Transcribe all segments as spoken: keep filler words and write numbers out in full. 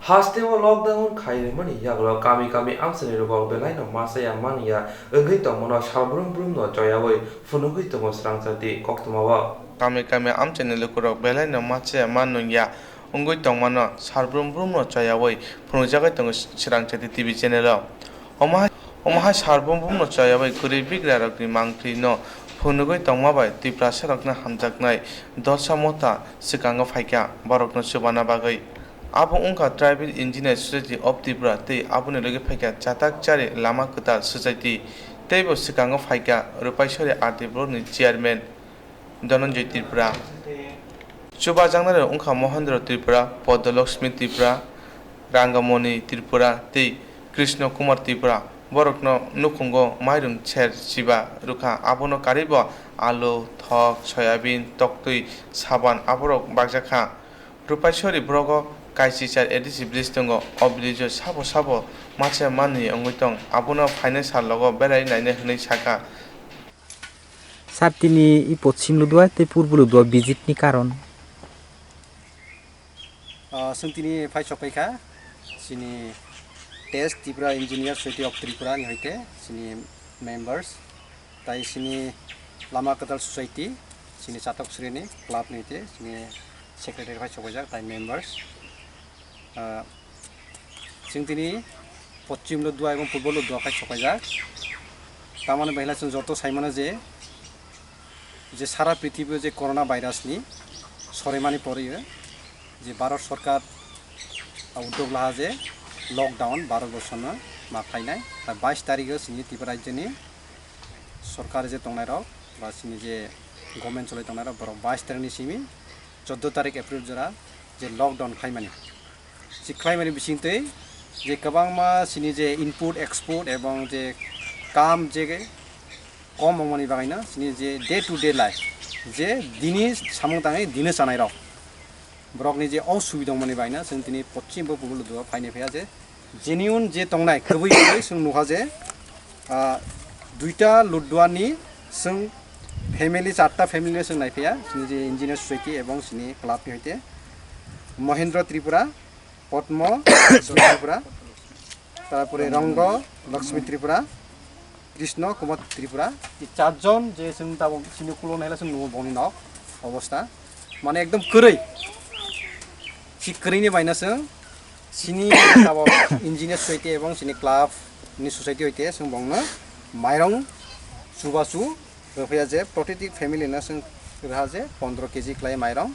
Hasteo lockdown khai rimani yagulo kami kami amchaini rwkok belaino ma chaya manya wngwi tongmano sal brum brumno choyawi phunugwi tongo srangchati koktwmao. Kami kami amchaini lukurok belaino ma chaya ma nungya wngwi tongmano sal brum brumno choyawi phunukjagwi tongo srangchati T V channel-o. Omo hai, omo hai sal brum brumno choyawi kwrwi bigrarokni mangphrino phunugwi tongma bai Tiprasarokno hamjaknai Dorsa Motha swkango phaikha borokno chubana bagwi. Abo wngkha Tribal Engineer Society of Tripura tei aboni logi phaikha Chatak Chari Lama Kwtal Society teibo swkango phaikha Rupaisori R D block ni chairman Dhananjoy Tripura. Chubajaknairok wngkha Mohendra Tripura, Podolokshmi Tripura, Rangamoni Tripura tei Krishna Kumar Tripura. Borokno nukhungo mairum ser chiba rwkha, abono karwibo alu, thok, soyabin, toktwi, saban aborok bakjakha. Rupaisori blogo kaisichar A D C village tongo. O village-o sabo sabo ma chaya ma nungya wngwi tong, abono phainai sal logo berai nainai hwnwi sakha. Sir, tini i Poschim Ludua tei Purbo Ludua visit ni karon? Ah, chwng tini phai sok paikha chini TES, Tripura Engineer Society of Tripura ni hoite chini members, tai chini Lama Kwtal Society, chini Chatok Sreni club ni hoite chini secretary phai sok paijak, tai members. Ah, chwng tini Poschim Ludua ebong Purbo Ludua phai sok paijak. Tamoni bahila chwng joto sai mano je, je sara prithibio je corona virus ni sorimani porwi je Bharat Sarkar uddog laha je lockdown Bharat borsono ma phainai. Tai bais tarikgo chini Tripura rajyoni sorkar je tongnairok ba chini je government cholai tongnairok borok bais tarikni simi choudo tarik April jora je lockdown khlaimani. Chikhlaimani bisingtwi je kwbangma chini je import export ebong je kam je kom wngmani bagaino chini je day to day life, je dini samung tangwi dino chanairok, borokni je osubida wngmani bagaino chwng tini Poschim bo Purbo Ludua phaini phaiya je genuine je tongnai kwbwi kwbwi chwng nukha je, ah, duita Luduani chwng family, charta family no chwng naiphaiya, chini je Engineer Society ebong chini club ni hoite Mohendra Tripura, Podmo Tripura, tarpore Rongo Lakshmi Tripura, Krishna Kumar Tripura. Ei charjon je chwng tabok chini ukulok naila chwng nugo bongni nok obostha. Mane ekdom kwrwi. Si kwrwini baino chwng chini tabok Engineer Society ebong chini club ni society hoite chwng bongno mairong chubachu rwphaiya je protiti family no chwng rwha je pondro K G khlai mairong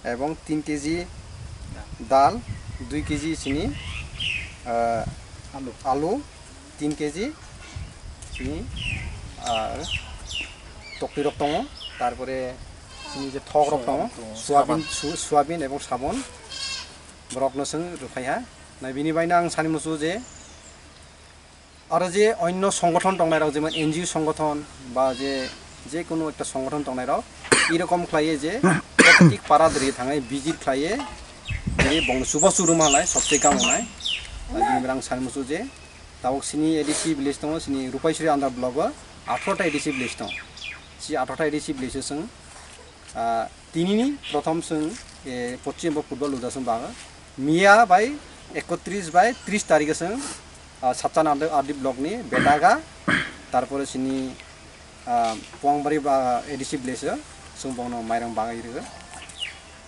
ebong tin K G dal, dui K G chini, ah, alu, tin K G chini, ah, toktwi rok tongo, tarpore chini je thok rok tongo, soyabin, su-, soyabin ebong sabon borokno chwng rwphaiha. Nai bini baino ang sani muchungo je aro je onno songothon tongnairok, jemon N G O songothon ba je, je kunu ekta songothon tongnairok, irokom khlaiye je, protetik para dri thangwi visit khlaiye, je bongno chubachu rwma halai, sobse gam wngnai. Bini baino ang sani muchungo je, tabok chini A D C village tongo, chini Rupaisori under block o, atharota A D C village tongo. Si atharota A D C village o chwng, ah, tinini prothom chwng, eh, Poschim bo Purbo Ludua chwng bago. Miya bai ekotris bai tris tarikhe chwng, ah, Satchan R D, R D block ni Betaga, tarpore chini, ah, Puangbari ba A D C village o chwng bongno mairang bagwi rwgo.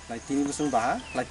Lai tini bo chwng baha, lai